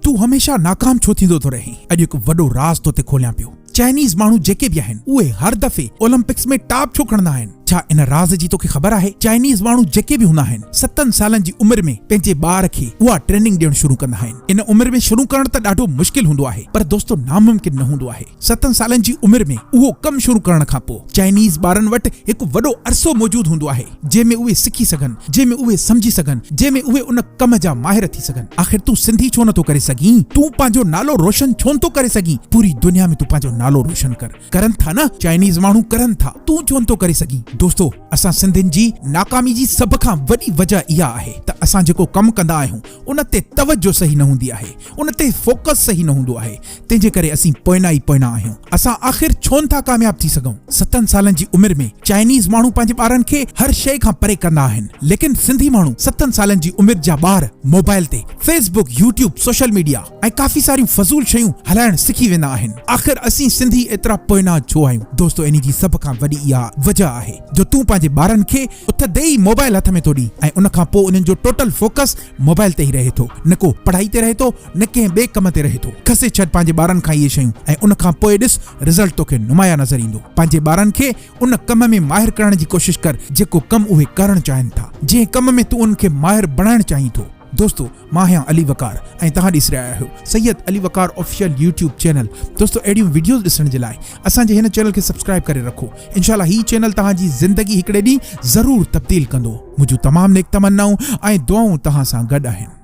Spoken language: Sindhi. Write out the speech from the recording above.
تون هميشه ناڪام ڇو ٿيندو ٿو رهين؟ اڄ هڪ وڏو راز تو تي کوليان پيو. چائنيز ماڻهو جيڪي به آهن، اهي هر دفعي اولمپڪس ۾ ٽاپ ڇو کڻندا آهن؟ ڇا ان راز جي توکي خبر آهي؟ چائنيز ماڻهو جيڪي به هوندا آهن، ستن سالن جي عمر ۾ پنهنجي ٻار کي اها ٽريننگ ڏيڻ شروع ڪندا آهن. ان عمر ۾ شروع ڪرڻ ته ڏاڍو مشڪل هوندو آهي، پر دوستو ناممڪن نه هوندو آهي. ستن سالن جي عمر ۾ اهو ڪم شروع ڪرڻ کان پوء چائنيز ٻارن وٽ هڪ وڏو عرصو موجود هوندو آهي، جنهن ۾ اهي سکي سگهن، جنهن ۾ اهي سمجهي سگهن، جنهن ۾ اهي ان ڪم جا ماهر ٿي سگهن. آخر تون سنڌي ڇو نٿو ڪري سگهين؟ تون پنهنجو نالو روشن ڇو نٿو ڪري سگهين؟ پوري دنيا ۾ تون پنهنجو نالو روشن ڪر. ڪرن ٿا نه؟ چائنيز ماڻهو ڪرن ٿا، تون ڇو نٿو ڪري سگهين؟ دوستو! اسان سنڌين جي ناڪامي جي سڀ کان وڏي وجه اها آهي ته اسان جيڪو ڪم ڪندا آهيون، ان تي توجه صحيح نه هوندي آهي، ان تي فوڪس صحيح نه هوندو آهي. تنهن جي ڪري اسين پوئنا ئي پوئنا آهيون. اسان آخر ڇو نه ٿا ڪامياب ٿي سگهون؟ ستن سالن جي عمر ۾ چائنيز ماڻهو پنهنجي ٻارن کي هر شيء کان پري ڪندا آهن، ليڪن سنڌي ماڻهو ستن سالن جي عمر جا ٻار موبائل تي Facebook, YouTube, social media ۽ ڪافي ساريون فضول شيون هلائڻ سکي ويندا آهن. آخر اسين سنڌي ايترا پوئنا ڇو آهيون؟ دوستو انهي جي سڀ کان وڏي اها وجهه آهي جو تون پنهنجي ٻارن کي اٿندي ئي موبائل هٿ ۾ ٿو ڏين ۽ ان کان پوء انهن جو ٽوٽل فوڪس موبائل تي ئي رهي ٿو، نه ڪو پڙهائي تي رهي ٿو نه ڪنهن ٻئي ڪم تي رهي ٿو. کسي ڇڏ پنهنجي ٻارن کان اهي شيون ۽ ان کان پوء ڏس رزلٽ توکي نمايان نظر ايندو. پنهنجي ٻارن کي ان ڪم ۾ ماهر ڪرڻ جي ڪوشش ڪر جيڪو ڪم اهي ڪرڻ چاهين ٿا، جنهن ڪم ۾ تون انهن کي ماهر بڻائڻ چاهين ٿو. دوستو مان آهيان علي وقار ۽ توهان ڏسي رهيا آهيو Syed Ali Waqar official YouTube channel. دوستو اهڙيون وڊيوز ڏسڻ جي لاء اسان جي هن چينل کي سبسڪرائب ڪري رکو. انشاء الله هي چينل توهان جي زندگي هڪڙي ڏينهن ضرور تبديل ڪندو. منهنجون تمام نيڪ تمنائون ۽ دعائون توهان سان گڏ آهن.